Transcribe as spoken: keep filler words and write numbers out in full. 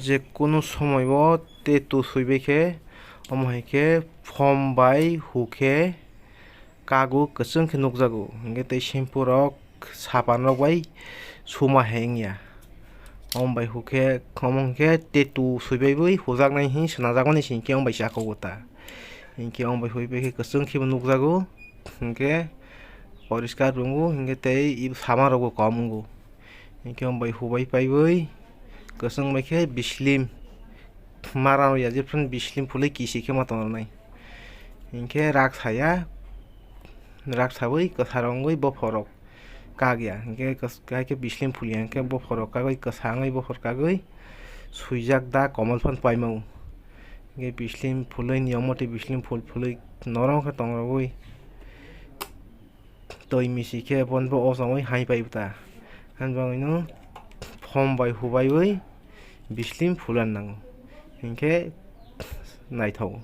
Je kunu somoi o tattoo swibai khe, omo hai khe foam bai hu khe kago kwchwng khe nukjago, hinkhe tei shampoo rok sapan rok bai suma hai wngya. Omo bai hu khe, omo hinkhe tattoo swibai bai hujaknai hin swnajakmani se hinkhe omo bai chakogo ta. Hinkhe omo bai huibai khe kwchwng khe bo nukjago, hinkhe poriskar wngo, hinkhe tei saman rok bo kom wngo. Hinkhe omo bai hubai paibai kwchwng bai khe bislim mara ya, jephru bislim phulwi kisi khe ma tongnai. Hinkhe rak saya, rak sawi kwthar wngwi bophorok kagya. Hinkhe kos-, hai khe bislim phulya, hinkhe bophorok kagwi kwsa wngwi bophor kagwi swijak da komol phan paimao. Hinkhe bislim phulwi niyom motwi bislim phul phulwi norom khe tongrogwi twi misi khe bonbo o chongwi hai pai ta. Hwnbangwino foam bai hubaiwi bislim phulan nango, hinkhe naithogo.